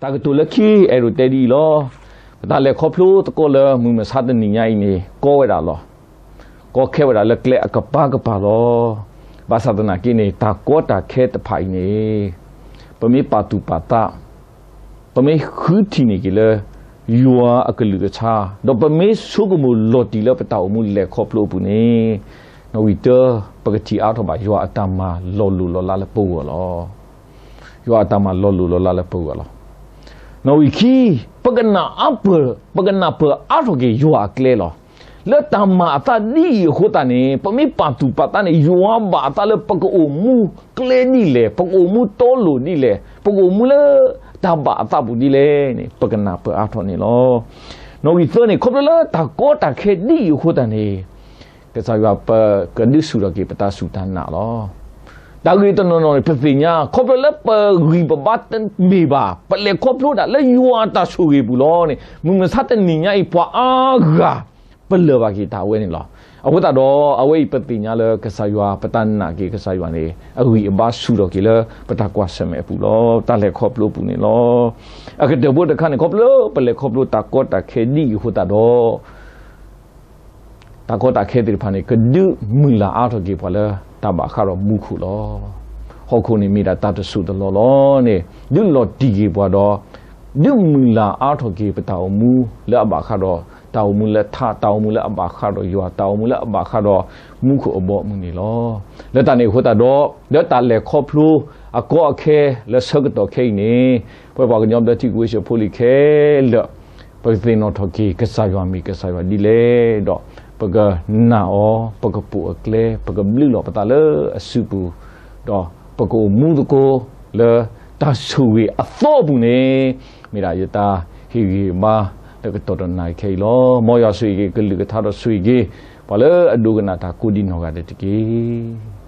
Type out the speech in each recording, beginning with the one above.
တၢ်ကတိၤလၢခံအဲၣ်ဒိးတဲဒ်အံၤလီၤ. ပတၢ်လဲၤခီဖျိသကိးလၢမုၢ်မဆါတနံၤညါအံၤန့ၣ် ကီဝဲဒၣ်လီၤ. ကီခဲဝဲဒၣ်လၢကျဲအကပၤကပၤလီၤ. ဘၣ်ဆၣ်သနာ်က့န့ၣ် တၢ်ကီတၢ်ခဲတဖၣ်အံၤန့ၣ် ပမ့ၢ်ပာ်သူၣ်ပာ်သး ပမ့ၢ်ဃုထံၣ်န့ၢ်က့ၤလၢ ယွၤအကလုၢ်ကထါ, ဒီးပမ့ၢ်ဆိကမိၣ်လီၤတံၢ်လၢပတၢ်အိၣ်မူလဲၤခီဖျိအပူၤန့ၣ်, နီၣ်ဂံၢ်တၢ, ပကထံၣ်အါထီၣ်ဘၣ် ယွၤအတၢ်မၤလီၤလိၢ်လီၤလးလၢပဂီၢ်လီၤ. ယွၤအတၢ်မၤလီၤလိၢ်လီၤလးလၢပဂီၢ်လီၤ. နီၣ်ဂံၢ်ခံ, ပကနၢ်အါပၢၢ်, ပကနၢ်ပၢၢ်အါထီၣ်က့ၤယွၤအကျဲလီၤ. လၢတၢ်မၤအသးဒ်အံၤအဃိသတးန့ၣ် ပမ့ၢ်ပာ်သူၣ်ပာ်သးန့ၣ် ယွၤဘၣ်အသးလၢပကအိၣ်မူကျဲဒ်လဲၣ်, ပကအိၣ်မူတီလိၤဒ်လဲၣ်, ပကအိၣ်မူလၢတၢ်ဘၣ်အသးပူၤဒ်လဲၣ်န့ၣ် ပကနၢ်ပၢၢ်အါထီၣ်န့ၣ်လီၤ. နီၣ်ဂံၢ်သၢန့ၣ် ခီဖျိလၢတၢ်ကီတၢ်ခဲဒ်အံၤအဃိသတးန့ၣ် ကစၢ်ယွၤပကဒုးဆူၣ်ထီၣ်က့ၤပတၢ်စူၢ်တၢ်နာ်လီၤ. တၢ်ဂ့ၢ်တနီၤနီၤန့ၣ် ပသ့ၣ်ညါ ခီဖျိလၢပဂံၢ်ပဘါတမ့ၢ်ဘၣ်, ပလဲၤခီဖျိဒၣ်လၢယွၤအတၢ်ဆိၣ်ဂ့ၤပူၤလီၤန့ၣ် မုၢ်မဆါတနံၤညါအံၤ ပှၤအါဂၤ ပလၢၢ်ဘၣ်က့ၤတၢ်အဝဲန့ၣ်လီၤ. အဃိသတးဒီး အဝဲအံၤပသ့ၣ်ညါလၢကစၢ်ယွၤ ပတၢ်နာ်က့ၤကစၢ်ယွၤန့ၣ် အဂံၢ်အဘါဆူၣ်ထီၣ်က့ၤလၢပတၢ်ကွၢ်ဆၢၣ်မဲာ်အပူၤလီၤ. တၢ်လဲၤခီဖျိအပူၤန့ၣ်လီၤ. အကတၢၢ်ဖိတခါန့ၣ် ခီဖျိလၢပလဲၤခီဖျိတၢ်ကီတၢ်ခဲဒ်အံၤအဃိသတးဒီး တၢ်ကီတၢ်ခဲသ့ၣ်တဖၣ်န့ၣ် ကဒုးမုၢ်လၢ်အါထီၣ်က့ၤပှၤလၢတၢ်ဘၣ်ဃးဒီးမူခိၣ်လီၤ. ဟီၣ်ခိၣ်န့ၣ်မ့ၢ်ဒၣ်တၢ်တစိၢ်တလီၢ်လီၤန့ၣ် ဒုးလီၤတံၢ်က့ၤပှၤဒီး ဒုးမုၢ်လၢ်အါထီၣ်က့ၤပတၢ်အိၣ်မူလၢအဘၣ်ဃးဒီး တၢ်အိၣ်မူလၢထး, တၢ်အိၣ်မူလၢအဘၣ်ဃးဒီးယွၤ, တၢ်အိၣ်မူလၢအဘၣ်ဃးဒီးမူခိၣ်အဘီအမုၢ်န့ၣ်လီၤ. လၢတၢ်န့ၣ်အဃိသတးဒီး လၢတၢ်လဲၤခီဖျိအကီအခဲလၢဆၢကတီၢ်ခဲအံၤန့ၣ် ပဝဲပှၤကညီဘျၢထံခဝ့ၡၢၣ်ဖိလံၤခဲလၢာ် ပကသ့ၣ်နီၣ်ထီၣ်က့ၤ ကစၢ်ယွၤမ့ၢ်ကစၢ်ယွၤဒ်လဲၣ်ဒီး ပကနာ်အီၤ, ပကပိာ်အကျဲ, ပကဘျုးလီၤပသးလၢအစုပူၤ, ဒီးပကအိၣ်မူသကိးလၢတၢ်ဆိၣ်ဂ့ၤအသီအပူၤန့ၣ် မ့ၢ်ဒၣ်ယတၢ်ဟ့ၣ်ဂံၢ်ဟ့ၣ်ဘါလၢကတီၢ်တနၤအံၤခဲအံၤလီၤ. မ်ယွၤဆိၣ်ဂ့ၤက့ၤကလုၢ်ကထါဒီးဆိၣ်ဂ့ၤက့ၤ ပှၤလၢအဒိကနၣ်တၢ်ကိးဒံနီၢ်ဂၤဒဲးတက့ၢ်.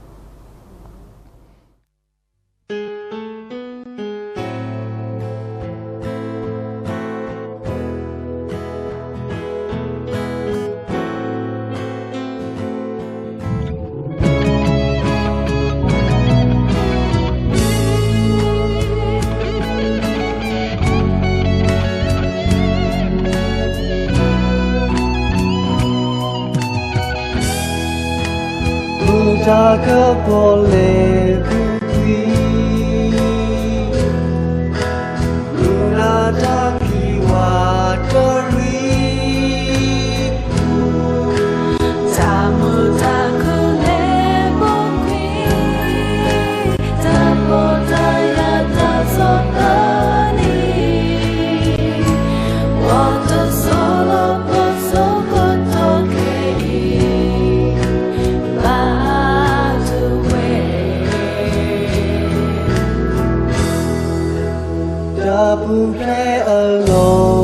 မုၢ်တၢ်ကပီၤလဲၤဃုကွံာ်, မုၢ်လၢ်တၢ်ခံးဝးတရံး, တၢ်မုာ်တၢ်ခုၣ်လဲၤပိာ်ကွံာ်, တၢ်ပီးတၢ်ယၢ်တၢ်ဆီၣ်သနံး, ပှၤတဆီလီၤပှၤဆီကတီၢ်ခဲအံၤ ဘၣ်ဒိဝဲ တၢ်ပူၤဖျဲးအလီၢ်